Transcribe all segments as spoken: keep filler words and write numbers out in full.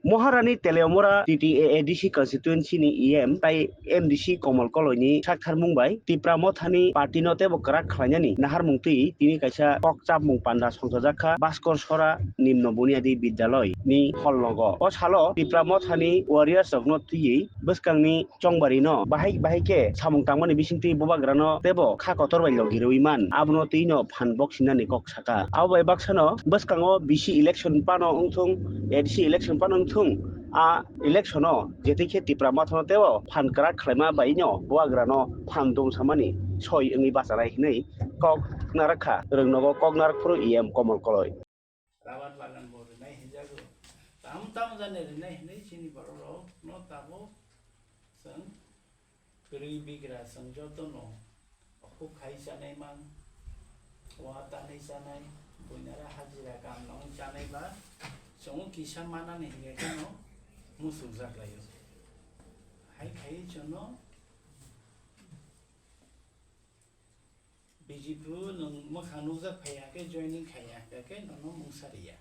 Moharani Teleomora T T A A D C constituency ni E M tai M D C Komol Koloi ni saktharmung bai Tipra Motha ni party no teibo kwrak khlainani naharmung twi tini kaisa kok chapmung panda songchajak kha Bhaskor Sora Nimno Bunyadi Bidyaloi ni hall nogo. O salo Tipra Motha ni warriors rok no twiwi bwskang ni chongbari no bahai bahai khe samung tangmani bisingtwi bubagra no teibo kha kotor bai logi rwi man, abono twi no phan bok sinani kok saka. Abo bai baksa no bwskango B C election pano wngthung, A D C election pano wngthung, a election o jethi khe Tipra Motha no teibo phan kwrak khlaima bai no bubagra no phan dum samani soi wngwi bachanai hinwi kok narakha, rwngnogo kok narak phuru E M Komol Koloi. Rabar bagan bo rinai hinjago. Tam tam jani rinai hinwi chini borok rok no tabuk chwng kwrwi bigra chwng joto no huk khai chanai man, wa tanwi chanai, buinara hajira kam nang chanai ba chwng kisa manani hinwi kheno musuk jak laio. Hai khai chwng no B J P nwng mwkhang nukjak phaiya khe joining khaiya khe nono mungsa riya.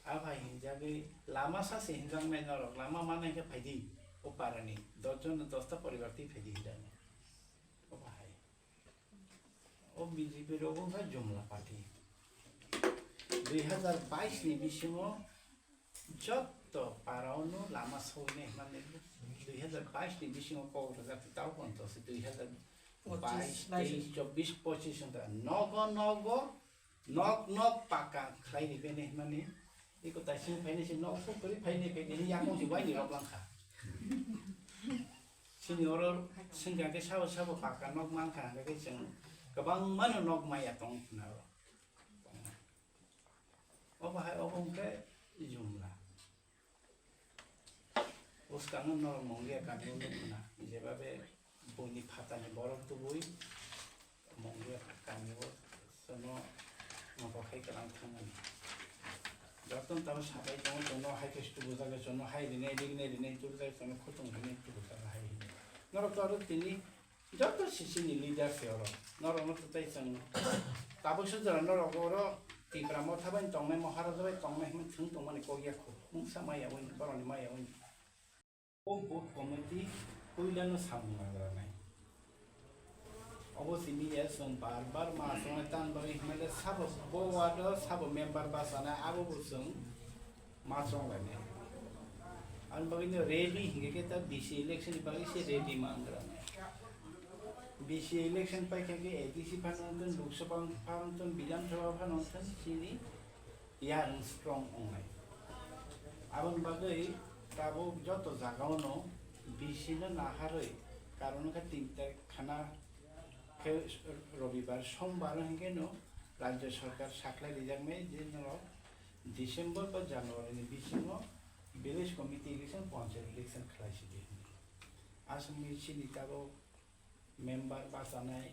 A phai hinjagwi lama sase hinjaknai norok, lama manai khe phaidi o parani dos jon dos ta poribar twi phaidi hinjaknai. O bahai. O B J P rok wngkha jumla party. Dui hazar bais ni bisingo jotto para ono lama sogwinai hwnmani dui hazar bais ni bisingo kok rwjak tei tabuk ponto se dui hazar bais, teis, chobbish, pochish wngkha. Nogo nogo nok nok paka khlai ribene hwnmani eko taising phainai se nok suk kwrwi phainai phainai yakung se waini rok langkha. Chini oro swngkha khe sabo sabo paka nok mankha hwnkhe chwng kwbangmano nok maya tong khna oro. Obo hai obo hwnkhe jumla. Bwskango norok Mongia kamio nukna, jebabe buini phatani borok tubui Mongia kamio sono nokhor khai kwlang thangmani. Jotono tamo sabai tongo, sono hai khe tubujak, sono hai rinai, rinai, rinai tubujak, sono khutung rinai tubujak hai. Norok to aro tini Joto sisini leader se oro. Norokno twtwi chwng tabuk se jora norok oro Tipra Motha bai tongnai, Maharaja bai tongnai hwnwi thwng tongmani kok ya kho. Mungsa maya wngni, borokni maya wngni. O booth committee puilano samung nangranai. Obo simi ya chwng bar bar ma chongnai tan bagwi hwnmale sabo bo ward o sabo member bachanai abo bo chwng ma chonglainai. Aboni bagwino ready hinkhe khe ta B C election ni bagwi se ready ma wngkha. B C election paikha khe A D C phano wngthun, Lok Sabha phano wngthun, Bidhan Sabha phano wngthun, chini yarwng strong wngnai. Aboni bagwi tabuk joto jagao no B C no naharwi karon wngkha tin tarikh khana khe Robibar, Sombar hinkhe no Rajya Sarkar sakhlai rijaknai je norok December ba January ni bisingo village committee election, panchayat election khlai sidi hinwi. Aswkni chini tabuk member bachanai,